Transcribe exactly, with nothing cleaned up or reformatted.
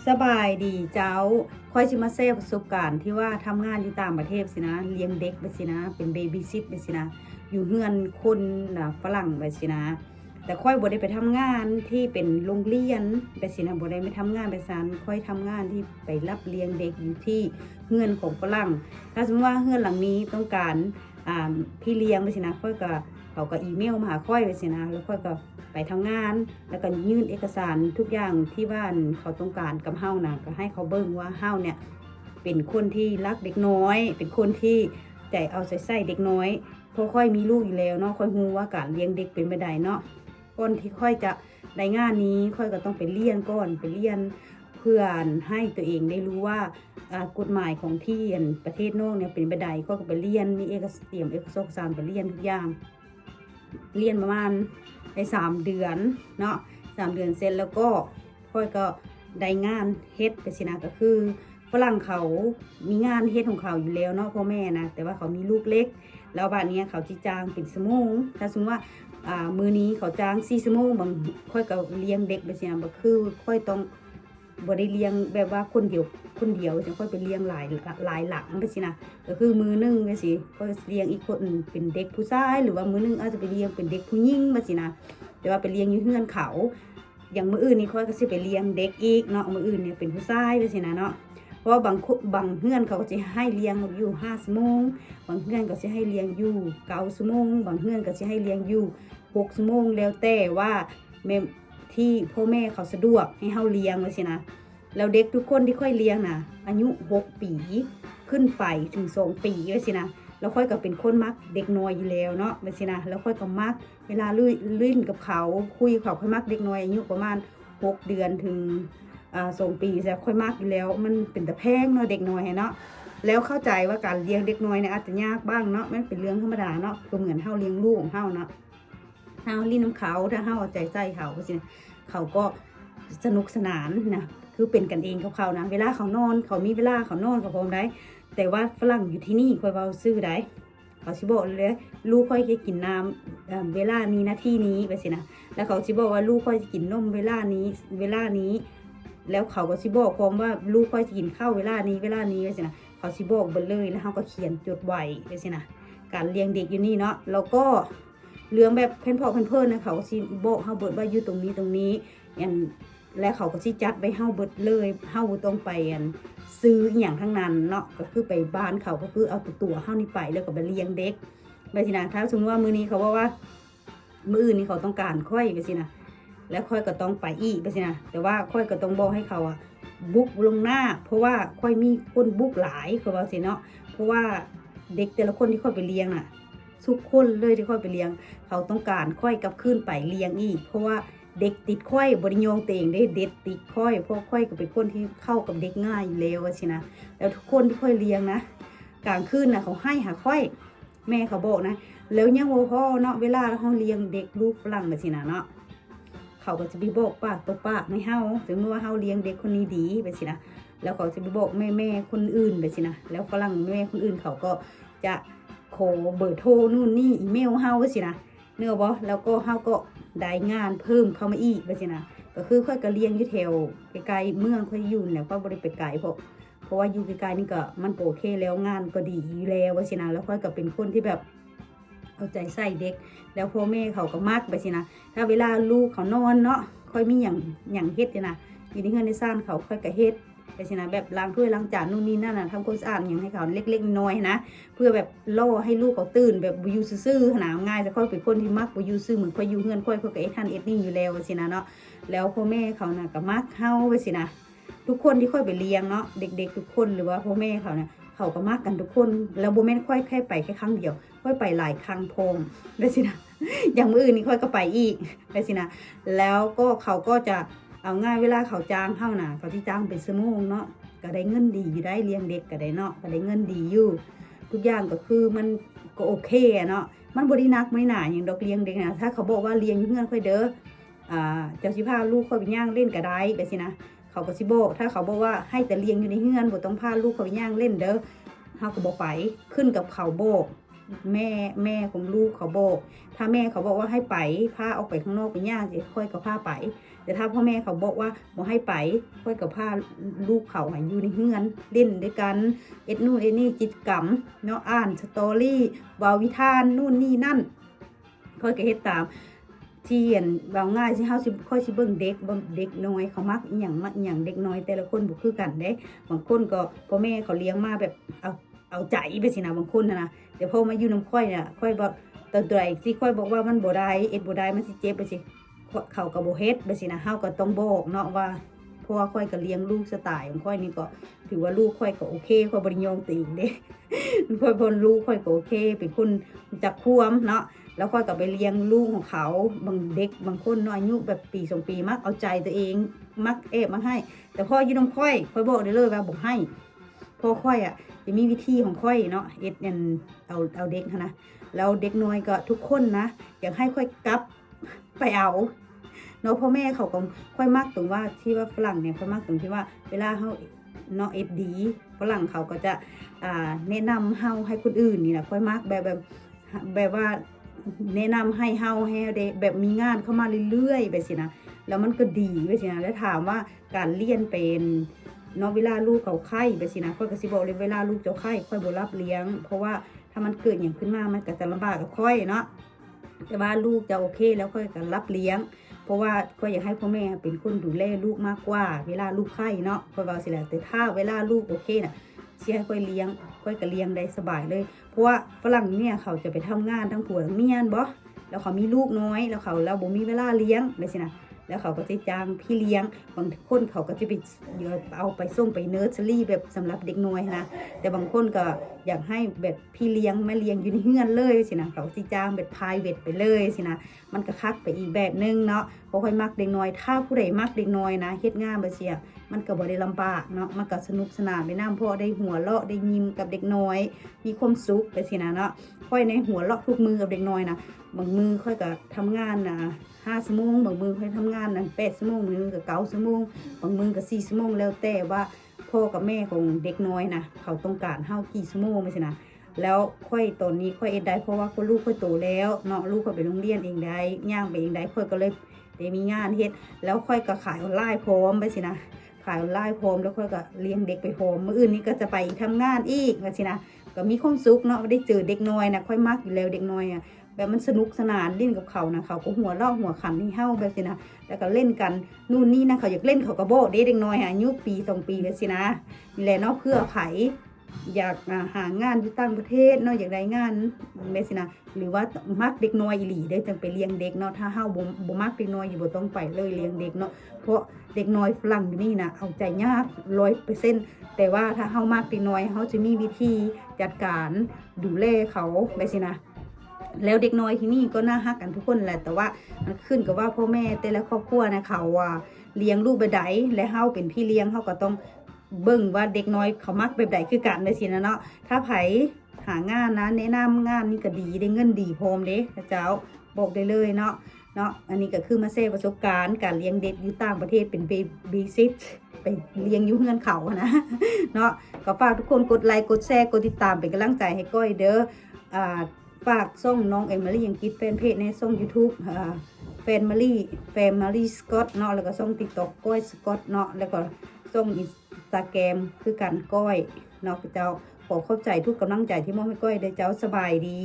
สบายดีเจ้า ข้อยสิมาแชร์ประสบการณ์ที่ว่าทำงานอยู่ต่างประเทศสินะ เลี้ยงเด็กไปสินะ เป็นเบบีซิตไปสินะ อยู่เฮือนคนนะฝรั่งไปสินะ แต่ข้อยบ่ได้ไปทำงานที่เป็นโรงเรียนไปสินะ บ่ได้ไปทำงานไปซั้น ข้อยทำงานที่ไปรับเลี้ยงเด็กอยู่ที่เฮือนของฝรั่ง ถ้าสมมติว่าเฮือนหลังนี้ต้องการ อ่า พี่เลี้ยงไปสินะ ข้อยก็ เขาก็อีเมลมาหาข้อยไปสินะ แล้วข้อยก็ไปทำงาน แล้วก็ยื่นเอกสารทุกอย่างที่ว่าเขาต้องการกับเฮานะ ก็ให้เขาเบิ่งว่าเฮาเนี่ยเป็นคนที่รักเด็กน้อย เป็นคนที่ใจเอาใจใส่เด็กน้อย เพราะข้อยมีลูกอยู่แล้วเนาะ ข้อยฮู้ว่าการเลี้ยงเด็กเป็นแบบใดเนาะ ก่อนที่ข้อยจะได้งานนี้ ข้อยก็ต้องไปเรียนก่อน ไปเรียนเพื่อให้ตัวเองได้รู้ว่า อ่า กฎหมายของที่อันประเทศนอกเนี่ยเป็นแบบใด ข้อยก็ไปเรียน มีเอกสาร เตรียมเอกสารไปเรียนทุกอย่าง เรียนประมาณได้สามเดือนเนาะ สามเดือนเสร็จแล้วก็ข้อยก็ได้งานเฮ็ดไปสินะ ก็คือฝรั่งเขามีงานเฮ็ดของเขาอยู่แล้วเนาะ พ่อแม่นะ แต่ว่าเขามีลูกเล็ก แล้วบาดนี้เขาสิจ้างเป็นชั่วโมง ถ้าสมมติว่า อ่า มื้อนี้เขาจ้างสี่ชั่วโมง บาง ข้อยก็เลี้ยงเด็กไปสินะ ก็คือข้อยต้อง บ่ได้เลี้ยงแบบว่าคนเดียว คนเดียวจัง ข้อยไปเลี้ยงหลาย หลายหลังไปสินะ ก็คือมื้อหนึ่งไปสิ ข้อยก็สิเลี้ยงอีกคนเป็นเด็กผู้ชาย หรือว่ามื้อหนึ่งอาจจะไปเลี้ยงเป็นเด็กผู้หญิงไปสินะ แต่ว่าไปเลี้ยงอยู่เฮือนเขา อย่างมื้ออื่นนี่ข้อยก็สิไปเลี้ยงเด็กอีกเนาะ มื้ออื่นเนี่ยเป็นผู้ชายไปสินะเนาะ เพราะว่าบางคุ บางเฮือนเขาก็สิให้เลี้ยงอยู่ห้าชั่วโมง บางเฮือนก็สิให้เลี้ยงอยู่เก้าชั่วโมง บางเฮือนก็สิให้เลี้ยงอยู่หกชั่วโมง แล้วแต่ว่าแม่ ที่พ่อแม่เขาสะดวกให้เฮาเลี้ยงไปสินะ แล้วเด็กทุกคนที่ข้อยเลี้ยงนะ อายุหกปีขึ้นไปถึงสองปีไปสินะ แล้วข้อยก็เป็นคนมักเด็กน้อยอยู่แล้วเนาะไปสินะ แล้วข้อยก็มักเวลาเล่น เล่นกับเขา คุยกับเขา ข้อยมักเด็กน้อยอายุประมาณหกเดือนถึง อ่า สองปี แต่ข้อยมักอยู่แล้ว มันเป็นตาแพงเนาะ เด็กน้อยเนาะ แล้วเข้าใจว่าการเลี้ยงเด็กน้อยเนี่ยอาจจะยากบ้างเนาะ มันเป็นเรื่องธรรมดาเนาะ ก็เหมือนเฮาเลี้ยงลูกของเฮาเนาะ เฮาเล่นนำเขา ถ้าเฮาเอาใจใส่เขาก็สิ เขาก็สนุกสนานนะ คือเป็นกันเองกับเขานะ เวลาเขานอน เขามีเวลาเขานอนเขาพร้อมได้ แต่ว่าฝรั่งอยู่ที่นี่ข้อยเว้าซื่อได้ เขาสิบอกเลย ลูกข้อยจะกินน้ำ เอ่อ เวลานี้นาทีนี้ไปสินะ แล้วเขาสิบอกว่าลูกข้อยจะกินนมเวลานี้ เวลานี้ แล้วเขาก็สิบอกพร้อมว่าลูกข้อยจะกินข้าวเวลานี้ เวลานี้ไปสินะ เขาสิบอกเบิดเลย แล้วเฮาก็เขียนจดไว้ไปสินะ การเลี้ยงเด็กอยู่นี่เนาะ แล้วก็เรื่องแบบแพมเพิร์ส แพมเพิร์สนะ เขาก็สิบอกเฮาเบิดว่าอยู่ตรงนี้ตรงนี้ อัน และเขาก็สิจัดไว้เฮาเบิดเลย เฮาบ่ต้องไปอันซื้ออีหยังทั้งนั้นเนาะ ก็คือไปบ้านเขาก็คือเอาแต่ตัวเฮานี่ไป แล้วก็ไปเลี้ยงเด็กไปสินะ ถ้าสมมติว่ามื้อนี้เขาบอกว่า มื้ออื่นนี่เขาต้องการข้อยไปสินะ แล้วข้อยก็ต้องไปอีกไปสินะ แต่ว่าข้อยก็ต้องบอกให้เขาอะบุกล่วงหน้า เพราะว่าข้อยมีคนบุกหลาย เขาว่าสิเนาะ เพราะว่าเด็กแต่ละคนที่ข้อยไปเลี้ยงน่ะ ทุกคนเลยที่ข้อยไปเลี้ยง เขาต้องการข้อยกลับคืนไปเลี้ยงอีก เพราะว่าเด็กติดข้อย บ่ได้ยองตัวเองเด้ เด็กติดข้อย เพราะข้อยก็เป็นคนที่เข้ากับเด็กง่ายอยู่แล้วว่าสินะ แล้วทุกคนที่ข้อยเลี้ยงนะ กลางคืนน่ะเขาไห้หาข้อย แม่เขาบอกนะ แล้วยังบ่พอเนาะ เวลาเฮาเลี้ยงเด็กลูกฝรั่งแบบสินะเนาะ เขาก็จะไปบอกปากต่อปากให้เฮา สมมติว่าเฮาเลี้ยงเด็กคนนี้ดีแบบสินะ แล้วเขาจะไปบอกแม่ๆคนอื่นแบบสินะ แล้วฝรั่งแม่คนอื่นเขาก็จะขอเบอร์โทรนู่นนี่ อีเมลเฮาแบบสินะ นึกออกบ่ แล้วก็เฮาก็ได้งานเพิ่มเข้ามาอีกแบบสินะ ก็คือข้อยก็เลี้ยงอยู่แถวใกล้ๆเมืองข้อยอยู่นี่แหละ ข้อยบ่ได้ไปไกล เพราะ เพราะว่าอยู่ใกล้ๆนี่ก็มันก็โอเคแล้ว งานก็ดีอยู่แล้วแบบสินะ แล้วข้อยก็เป็นคนที่แบบเอาใจใส่เด็ก แล้วพ่อแม่เขาก็มักแบบสินะ ถ้าเวลาลูกเขานอนเนาะ ข้อยมีหยัง หยังเฮ็ดนี่นะ อยู่ในเฮือนในซานเขา ข้อยก็เฮ็ดแบบสินะ แบบล้างถ้วยล้างจานนู่นนี่นั่นน่ะ ทำความสะอาดหยังให้เขาเล็กๆน้อยๆนะ เพื่อแบบล่อให้ลูกเขาตื่นแบบบ่อยู่ซื่อๆหั้นนะ ง่าย แต่ข้อยเป็นคนที่มักบ่อยู่ซื่อ เหมือนข้อยอยู่เฮือนข้อย ข้อยก็เฮ็ดหั้นเฮ็ดนี่อยู่แล้วแบบสินะเนาะ แล้วพ่อแม่เขาน่ะก็มักเฮาแบบสินะ ทุกคนที่ข้อยไปเลี้ยงเนาะ เด็กๆทุกคน หรือว่าพ่อแม่เขาเนี่ย เขาก็มักกันทุกคน แล้วบ่แม่นข้อยแค่ไปแค่ครั้งเดียว ข้อยไปหลายครั้งพร้อมแบบสินะ อย่างมื้ออื่นนี่ข้อยก็ไปอีกแบบสินะ แล้วก็เขาก็จะ เอาง่าย เวลาเขาจ้างเฮานะ เขาสิจ้างเป็นชั่วโมงเนาะ ก็ได้เงินดีอยู่ได้ เลี้ยงเด็กก็ได้เนาะ ก็ได้เงินดีอยู่ ทุกอย่างก็คือมันก็โอเคอะเนาะ มันบ่ได้หนักบ่ได้หนาหยังดอกเลี้ยงเด็กนะ ถ้าเขาบอกว่าเลี้ยงอยู่เฮือนข้อยเด้อ อ่า เจ้าสิพาลูกข้อยไปย่างเล่นก็ได้แบบสินะ เขาก็สิบอก ถ้าเขาบอกว่าให้แต่เลี้ยงอยู่ในเฮือน บ่ต้องพาลูกข้อยไปย่างเล่นเด้อ เฮาก็บ่ไป ขึ้นกับเขาบอก แม่แม่ของลูกเขาบอก ถ้าแม่เขาบอกว่าให้ไป พาออกไปข้างนอกไปย่างสิ ข้อยก็พาไป แต่ถ้าพ่อแม่เขาบอกว่าบ่ให้ไป ข้อยก็พาลูกเขาอะอยู่ในเฮือน เล่นด้วยกัน เอ็ดนู่นเอ็ดนี่ กิจกรรมเนาะ อ่านสตอรี่ เว้าวิธานนู่นนี่นั่น ข้อยก็เฮ็ดตาม ที่อันเว้าง่ายสิ เฮาสิ ข้อยสิเบิ่งเด็ก เบิ่งเด็กน้อยเขามักอีหยัง มักอีหยัง เด็กน้อยแต่ละคนบ่คือกันเด้ บางคนก็พ่อแม่เขาเลี้ยงมาแบบเอา เอาใจไปสินะ บางคนนะนะ แต่พอมาอยู่นำข้อยเนี่ย ข้อยบอก ตอนตัวไอ้ที่ข้อยบอกว่ามันบ่ได้ เอ็ดบ่ได้ มันสิเจ็บไปสิ เขาก็บ่เฮ็ดไปสินะ เฮาก็ต้องบอกเนาะว่า เพราะว่าข้อยก็เลี้ยงลูกสไตล์ของข้อยนี่ก็ ถือว่าลูกข้อยก็โอเค ข้อยบ่ได้ยองตัวเองเด้ ข้อยบ่ ลูกข้อยก็โอเค เป็นคนรู้จักความเนาะ แล้วข้อยก็ไปเลี้ยงลูกของเขา บางเด็กบางคนเนาะ อายุแบบปีสองปี มักเอาใจตัวเอง มักแอบมาให้ แต่พออยู่นำข้อย ข้อยบอกได้เลยว่าบ่ให้ เพราะข้อยอะจะมีวิธีของข้อยเนาะ เอ็ดอัน เอา เอาเด็กหั้นนะ แล้วเด็กน้อยก็ทุกคนนะ อยากให้ข้อยกลับไปเอาเนาะ พ่อแม่เขาก็ ข้อยมักตรงว่าที่ว่าฝรั่งเนี่ย ข้อยมักตรงที่ว่าเวลาเฮาเนาะ เอ็ดดี ฝรั่งเขาก็จะ อ่า แนะนำเฮาให้คนอื่นนี่นะ ข้อยมักแบบ แบบ แบบว่าแนะนำให้เฮา ให้เฮาได้แบบมีงานเข้ามาเรื่อยๆ แบบสินะ แล้วมันก็ดีแบบสินะ แล้วถามว่าการเลี้ยงเป็นเนาะ เวลาลูกเขาไข้แบบสินะ ข้อยก็สิบอกเลย เวลาลูกเจ้าไข้ ข้อยบ่รับเลี้ยง เพราะว่าถ้ามันเกิดหยังขึ้นมา มันก็จะลำบากกับข้อยเนาะ แต่ว่าลูกจะโอเคแล้ว ข้อยก็รับเลี้ยง เพราะว่าข้อยอยากให้พ่อแม่เป็นคนดูแลลูกมากกว่า เวลาลูกไข้เนาะ ข้อยเว้าสิแหละ แต่ถ้าเวลาลูกโอเคน่ะ สิให้ข้อยเลี้ยง ข้อยก็เลี้ยงได้สบายเลย เพราะว่าฝรั่งเนี่ยเขาจะไปทำงานทั้งผัวทั้งเมียหั่นบ่ แล้วเขามีลูกน้อย แล้วเขา แล้วบ่มีเวลาเลี้ยงแบบสินะ แล้วเขาก็จะจ้างพี่เลี้ยง บางคนเขาก็จะไป เอาไปส่งไปเนิร์สเซอรี่แบบสำหรับเด็กน้อยนะ แต่บางคนก็อยากให้แบบพี่เลี้ยงมาเลี้ยงอยู่ในเฮือนเลยสินะ เขาสิจ้างแบบ private ไปเลยสินะ มันก็คักไปอีกแบบนึงเนาะ เพราะข้อยมักเด็กน้อย ถ้าผู้ใดมักเด็กน้อยนะ เฮ็ดงานแบบเสีย มันก็บ่ได้ลำบากเนาะ มันก็สนุกสนานไปนำ เพราะได้หัวเราะได้ยิ้มกับเด็กน้อย มีความสุขไปสินะเนาะ ข้อยในหัวเราะทุกมื้อกับเด็กน้อยนะ บางมื้อข้อยก็ทำงานนะ ห้าชั่วโมง บางมื้อข้อยทำงานนะ แปดชั่วโมง บางมื้อก็เก้าชั่วโมง บางมื้อก็สี่ชั่วโมง แล้วแต่ว่าพ่อกับแม่ของเด็กน้อยนะ เขาต้องการเฮากี่ชั่วโมงไปสินะ แล้วข้อยตอนนี้ข้อยเฮ็ดได้ เพราะว่าข้อย ลูกข้อยโตแล้วเนาะ ลูกข้อยไปโรงเรียนเองได้ ย่างไปเองได้ ข้อยก็เลยได้มีงานเฮ็ด แล้วข้อยก็ขายออนไลน์พร้อมไปสินะ ขายออนไลน์พร้อม แล้วข้อยก็เลี้ยงเด็กไปพร้อม มื้ออื่นนี้ก็จะไปทำงานอีกว่าสินะ ก็มีความสุขเนาะ ได้เจอเด็กน้อยนะ ข้อยมักอยู่แล้วเด็กน้อยอะ แบบมันสนุกสนานเล่นกับเขานะ เขาก็หัวเราะหัวขันให้เฮาแบบสินะ แล้วก็เล่นกันนู่นนี่นะ เขาอยากเล่นเขาก็บอกเด้ เด็กน้อยอายุปีสองปีแบบสินะ นี่แหละเนาะ เพื่อไผอยาก อ่า หางานอยู่ต่างประเทศเนาะ อยากได้งานแบบสินะ หรือว่ามักเด็กน้อยอีหลีเด้ จังไปเลี้ยงเด็กเนาะ ถ้าเฮาบ่ บ่มักเด็กน้อย อยู่บ่ต้องไปเลยเลี้ยงเด็กเนาะ เพราะเด็กน้อยฝรั่งอยู่นี่นะ เอาใจยากร้อยเปอร์เซ็นต์ แต่ว่าถ้าเฮามักเด็กน้อย เฮาจะมีวิธีจัดการดูแลเขาแบบสินะ แล้วเด็กน้อยที่นี่ก็น่าฮักกันทุกคนแหละ แต่ว่ามันขึ้นกับว่าพ่อแม่แต่ละครอบครัวนะ เขาว่าเลี้ยงลูกแบบใด และเฮาเป็นพี่เลี้ยง เฮาก็ต้องเบิ่งว่าเด็กน้อยเขามักแบบใดคือกันแบบสินะเนาะ ถ้าไผหางานนะ แนะนำงานนี่ก็ดี ได้เงินดีพร้อมเด้ พระเจ้า บอกได้เลยเนาะ เนาะ อันนี้ก็คือมาแชร์ประสบการณ์การเลี้ยงเด็กอยู่ต่างประเทศ เป็น babysit ไปเลี้ยงอยู่เฮือนเขานะ เนาะ ก็ฝากทุกคนกดไลค์ กดแชร์ กดติดตามเป็นกำลังใจให้ก้อยเด้อ อ่า ฝากช่องน้องเอมิลี่อังกฤษ แฟนเพจในช่อง YouTube อ่า Family Family Scott เนาะ แล้วก็ช่อง TikTok ก้อย Scott เนาะ แล้วก็ช่อง Instagram คือกันก้อยเนาะ เจ้า ขอขอบใจทุกกำลังใจที่มอบให้ก้อยเด้อเจ้า สบายดี